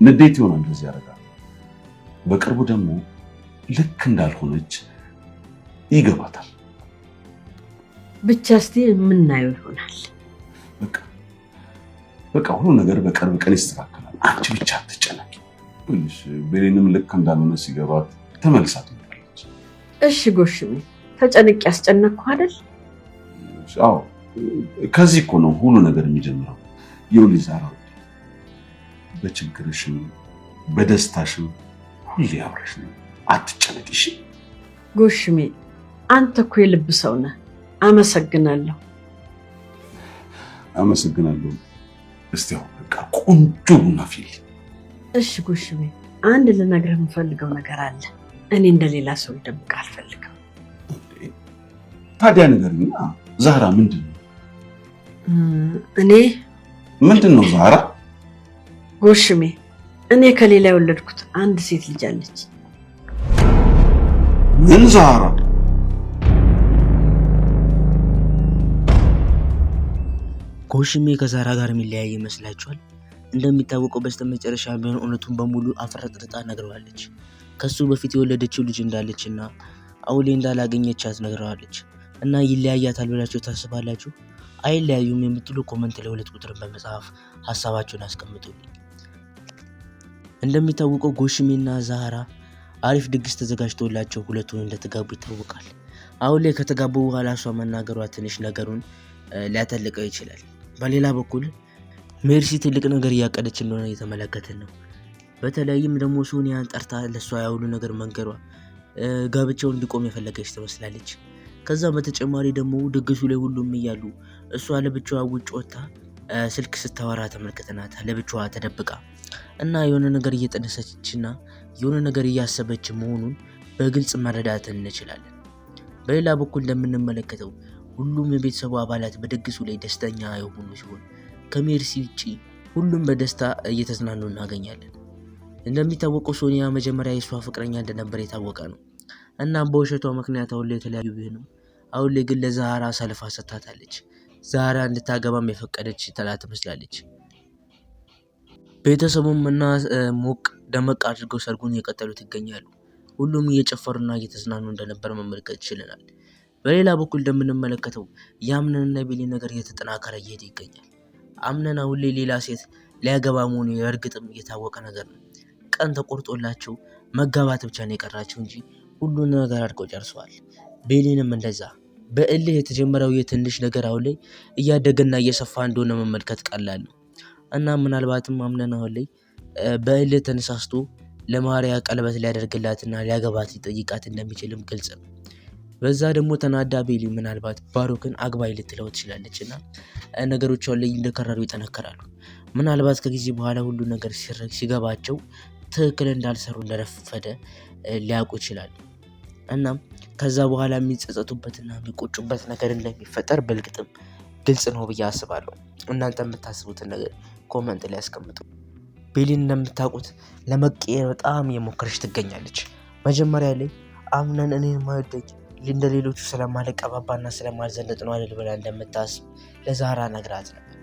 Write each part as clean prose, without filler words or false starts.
ንዴት ይሆናል እንደዚህ ያደርጋል። በቅርቡ ደግሞ ልክ እንዳልሆነች ይገባታል። ብቻ እስቲ የምናየው ይሆናል። በቃ በቃ ሁሉ ነገር በቅርብ ቀን ይስተካከላል። አንቺ ብቻ አትጨነቂ። ይኸውልሽ ቤሌንም ልክ እንዳልሆነ ሲገባት ተመልሳ ትመጣለች። እሺ ጎሽሜ፣ ተጨንቄ ያስጨነቅኩህ አይደል? አዎ፣ ከዚህ እኮ ነው ሁሉ ነገር የሚጀምረው። ይኸውልሽ ዛራ፣ በችግርሽም በደስታሽም ሁሌ አብረሽ ነኝ። አትጨነቂ እሺ? ጎሽሜ፣ አንተ እኮ የልብ ሰው ነህ። አመሰግናለሁ። አመሰግናለሁ። እስቲ አሁን በቃ ቆንጆ ቡና ፊል። እሺ ጎሽሜ፣ አንድ ልነግርህ የምፈልገው ነገር አለ። እኔ እንደሌላ ሰው ልደብቅ አልፈልግም። ታዲያ ንገሪኛ ዛህራ፣ ምንድን ነው? እኔ ምንድን ነው ዛህራ? ጎሽሜ፣ እኔ ከሌላ የወለድኩት አንድ ሴት ልጅ አለች። ምን ዛህራ? ጎሽሜ ከዛራ ጋር የሚለያይ ይመስላችኋል? እንደሚታወቀው በስተመጨረሻ ቢሆን እውነቱን በሙሉ አፍረጥርጣ ነግረዋለች። ከሱ በፊት የወለደችው ልጅ እንዳለችና አሁን ላይ እንዳላገኘቻት ነግረዋለች። እና ይለያያታል ብላችሁ ታስባላችሁ? አይለያዩም የምትሉ comment ላይ 2 ቁጥርን በመጻፍ ሀሳባችሁን አስቀምጡልኝ። እንደሚታወቀው ጎሽሜና ዛህራ አሪፍ ድግስ ተዘጋጅቶላቸው ሁለቱን እንደተጋቡ ይታወቃል። አሁን ላይ ከተጋቡ በኋላ እሷ መናገሯ ትንሽ ነገሩን ሊያተልቀው ይችላል። በሌላ በኩል ሜርሲ ትልቅ ነገር እያቀደች እንደሆነ እየተመለከትን ነው። በተለይም ደግሞ ሶኒያን ጠርታ ለእሷ ያሁሉ ነገር መንገሯ ጋብቻው እንዲቆም የፈለገች ትመስላለች። ከዛ በተጨማሪ ደግሞ ድግሱ ላይ ሁሉም እያሉ እሷ ለብቻዋ ውጭ ወጥታ ስልክ ስታወራ ተመልክተናታል። ለብቻዋ ተደብቃ እና የሆነ ነገር እየጠነሰችና የሆነ ነገር እያሰበች መሆኑን በግልጽ መረዳት እንችላለን። በሌላ በኩል እንደምንመለከተው ሁሉም የቤተሰቡ አባላት በድግሱ ላይ ደስተኛ የሆኑ ሲሆን ከሜርሲ ውጪ ሁሉም በደስታ እየተዝናኑ እናገኛለን። እንደሚታወቀው ሶኒያ መጀመሪያ የእሷ ፍቅረኛ እንደነበር የታወቀ ነው። እናም በውሸቷ ምክንያት አሁን ላይ የተለያዩ ቢሆንም አሁን ላይ ግን ለዛህራ አሳልፋ ሰጥታታለች። ዛህራ እንድታገባም የፈቀደች ትላት ትመስላለች። ቤተሰቡም እና ሞቅ ደመቅ አድርገው ሰርጉን እየቀጠሉት ይገኛሉ። ሁሉም እየጨፈሩና እየተዝናኑ እንደነበር መመልከት ችለናል። በሌላ በኩል እንደምንመለከተው የአምነንና የቤሊ ነገር እየተጠናከረ እየሄደ ይገኛል። አምነን አሁን ላይ ሌላ ሴት ሊያገባ መሆኑ የእርግጥም እየታወቀ ነገር ነው። ቀን ተቆርጦላቸው መጋባት ብቻ ነው የቀራቸው እንጂ ሁሉን ነገር አድርገው ጨርሰዋል። ቤሊንም እንደዛ በእልህ የተጀመረው የትንሽ ነገር አሁን ላይ እያደገና እየሰፋ እንደሆነ መመልከት ቀላል ነው። እና ምናልባትም አምነን አሁን ላይ በእልህ ተነሳስቶ ለማርያ ቀለበት ሊያደርግላትና ሊያገባት ሊጠይቃት እንደሚችልም ግልጽ ነው። በዛ ደግሞ ተናዳ ቤሊ ምናልባት ባሮክን አግባይ ልትለው ትችላለች እና ነገሮች አሁን ላይ እንደከረሩ ይጠነከራሉ። ምናልባት ከጊዜ በኋላ ሁሉ ነገር ሲገባቸው ትክክል እንዳልሰሩ እንደረፈደ ሊያውቁ ይችላሉ። እናም ከዛ በኋላ የሚጸጸቱበትና የሚቆጩበት ነገር እንደሚፈጠር በእርግጥም ግልጽ ነው ብዬ አስባለሁ። እናንተ የምታስቡትን ነገር comment ላይ አስቀምጡ። ቤሊን እንደምታውቁት ለመቀየር በጣም እየሞከረች ትገኛለች። መጀመሪያ ላይ አምነን እኔን ማይወደኝ እንደ ሌሎቹ ስለማልቀባባና ስለማልዘንጥ ነው አይደል ብላ እንደምታስብ ለዛህራ ነግራት ነበር።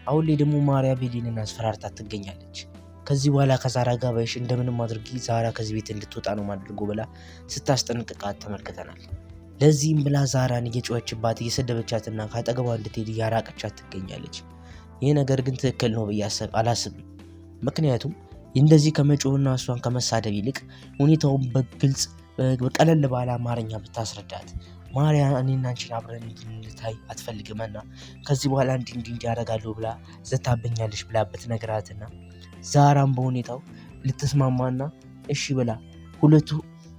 አሁን ላይ ደግሞ ማርያ ቤሊንን አስፈራርታት ትገኛለች። ከዚህ በኋላ ከዛራ ጋር ባይሽ እንደምንም አድርጊ ዛራ ከዚህ ቤት እንድትወጣ ነው ማድርጎ ብላ ስታስጠነቅቃት ተመልክተናል። ለዚህም ብላ ዛራን እየጮኸችባት እየሰደበቻትና ከአጠገቧ እንድትሄድ እያራቀቻት ትገኛለች። ይህ ነገር ግን ትክክል ነው ብዬ አላስብም። ምክንያቱም እንደዚህ ከመጮህና እሷን ከመሳደብ ይልቅ ሁኔታውን በግልጽ በቀለል ባለ አማርኛ ብታስረዳት፣ ማርያ እኔና አንቺን አብረን እንድንታይ አትፈልግምና ከዚህ በኋላ እንዲህ እንዲህ እንዲህ አደርጋለሁ ብላ ዘታብኛለች ብላ ብትነግራትና ዛራም በሁኔታው ልትስማማና እሺ ብላ ሁለቱ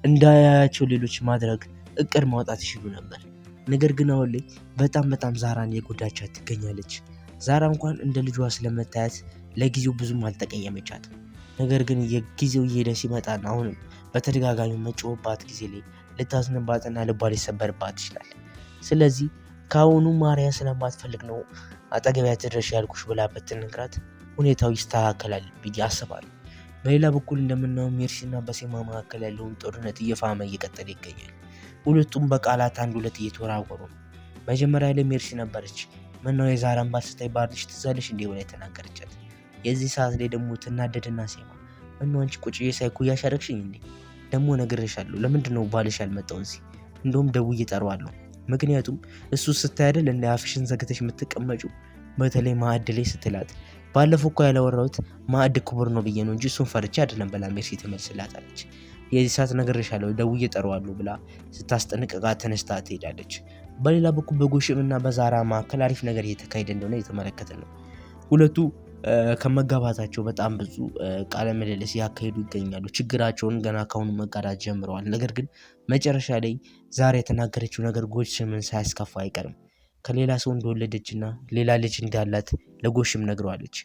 እንዳያያቸው ሌሎች ማድረግ እቅድ ማውጣት ይችሉ ነበር። ነገር ግን አሁን ላይ በጣም በጣም ዛራን የጎዳቻት ትገኛለች። ዛራ እንኳን እንደ ልጇ ስለመታያት ለጊዜው ብዙም አልተቀየመቻትም። ነገር ግን የጊዜው እየሄደ ሲመጣና አሁንም በተደጋጋሚ መጮህባት ጊዜ ላይ ልታዝንባትና ልቧ ሊሰበርባት ይችላል። ስለዚህ ከአሁኑ ማርያ ስለማትፈልግ ነው አጠገቢያ አትድረሽ ያልኩሽ ብላ ብትነግራት ሁኔታው ይስተካከላል ብዬ አስባለሁ። በሌላ በኩል እንደምናየው ሜርሲና በሴማ መካከል ያለውን ጦርነት እየፋመ እየቀጠለ ይገኛል። ሁለቱም በቃላት አንድ ሁለት እየተወራወሩ ነው። መጀመሪያ ላይ ሜርሲ ነበረች ምነው የዛራን ባል ስታይ ባልሽ ትዝ አለሽ እንዴ ብላ የተናገረቻት። የዚህ ሰዓት ላይ ደግሞ ትናደድና ሴማ ምነው አንቺ ቁጭ ሳይኮ እያሻረግሽኝ እንዴ? ደግሞ ነግሬሻለሁ። ለምንድን ነው ባልሽ ያልመጣው እዚህ? እንደውም ደውዬ እጠራዋለሁ። ምክንያቱም እሱ ስታይ አይደል እንደ አፍሽን ዘግተሽ የምትቀመጪው በተለይ ማዕድ ላይ ስትላት፣ ባለፈው እኮ ያላወራሁት ማዕድ ክቡር ነው ብዬ ነው እንጂ እሱን ፈርቼ አይደለም ብላ ሜርሲ ትመልስላታለች። የዚህ ሰዓት ነግሬሻለሁ ደውዬ እጠራዋለሁ ብላ ስታስጠነቅቃት ተነስታ ትሄዳለች። በሌላ በኩል በጎሽም እና በዛራ መካከል አሪፍ ነገር እየተካሄደ እንደሆነ እየተመለከትን ነው። ሁለቱ ከመጋባታቸው በጣም ብዙ ቃለ ምልልስ ያካሄዱ ይገኛሉ። ችግራቸውን ገና ካሁኑ መጋራት ጀምረዋል። ነገር ግን መጨረሻ ላይ ዛሬ የተናገረችው ነገር ጎሽምን ሳያስከፋ አይቀርም። ከሌላ ሰው እንደወለደችና ሌላ ልጅ እንዳላት ለጎሽም ነግረዋለች።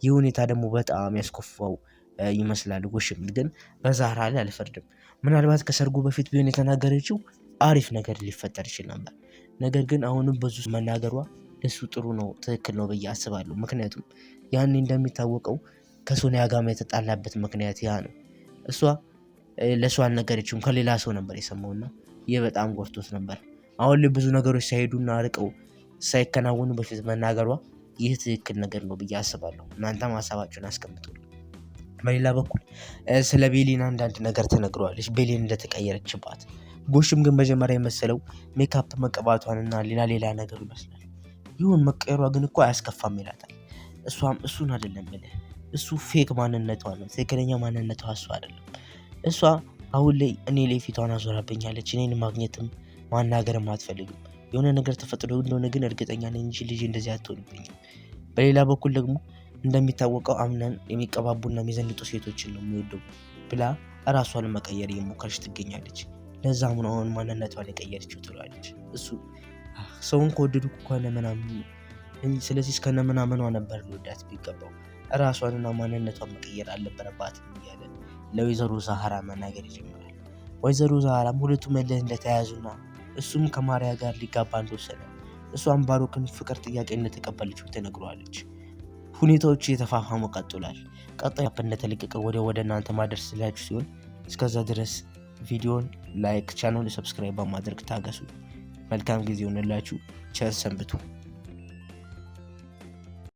ይህ ሁኔታ ደግሞ በጣም ያስከፋው ይመስላል። ጎሽም ግን በዛራ ላይ አልፈርድም። ምናልባት ከሰርጉ በፊት ቢሆን የተናገረችው አሪፍ ነገር ሊፈጠር ይችል ነበር። ነገር ግን አሁንም ብዙ መናገሯ ለሱ ጥሩ ነው፣ ትክክል ነው ብዬ አስባለሁ። ምክንያቱም ያኔ እንደሚታወቀው ከሶኒያ ጋር የተጣላበት ምክንያት ያ ነው። እሷ ለእሷ አልነገረችውም፣ ከሌላ ሰው ነበር የሰማውና ይህ በጣም ጎድቶት ነበር። አሁን ላይ ብዙ ነገሮች ሳይሄዱና ርቀው ሳይከናወኑ በፊት መናገሯ ይህ ትክክል ነገር ነው ብዬ አስባለሁ። እናንተም ሀሳባችሁን አስቀምጡልኝ። በሌላ በኩል ስለ ቤሊን አንዳንድ ነገር ተነግረዋለች፣ ቤሊን እንደተቀየረችባት። ጎሽም ግን መጀመሪያ የመሰለው ሜካፕ መቀባቷንና ሌላ ሌላ ነገር ይመስላል። ይሁን መቀየሯ ግን እኮ አያስከፋም ይላታል። እሷም እሱን አይደለም እልህ እሱ fake ማንነቷ ነው፣ ትክክለኛ ማንነቷ እሱ አይደለም። እሷ አሁን ላይ እኔ ላይ ፊቷን አዞራብኛለች። እኔን ማግኘትም ማናገርም አትፈልግም። የሆነ ነገር ተፈጥሮ እንደሆነ ግን እርግጠኛ ነኝ እንጂ ልጅ እንደዚህ አትሆንብኝም። በሌላ በኩል ደግሞ እንደሚታወቀው አምነን የሚቀባቡና የሚዘንጡ ሴቶችን ነው የሚወደው ብላ እራሷን መቀየር እየሞከረች ትገኛለች። ለዛም ነው አሁን ማንነቷን የቀየረችው ትለዋለች። እሱ ሰውን ከወደዱ ከነ ምናምን ስለዚህ እስከነ ምናምኗ ነበር ሊወዳት ቢገባው እራሷንና ማንነቷን መቀየር አልነበረባትም እያለ ለወይዘሮ ዛህራ መናገር ይጀምራል። ወይዘሮ ዛህራም ሁለቱም እልህ እንደተያያዙና እሱም ከማሪያ ጋር ሊጋባ እንደወሰነ እሷም ባሮክን ፍቅር ጥያቄ እንደተቀበለችው ትነግረዋለች። ሁኔታዎች እየተፋፋሙ ቀጥሏል። ቀጣይ እንደተለቀቀ ወደ እናንተ ማደርስላችሁ ሲሆን እስከዛ ድረስ ቪዲዮን like፣ ቻናሉን subscribe በማድረግ ታገሱ። መልካም ጊዜ ይሆንላችሁ። ቸር ሰንብቱ።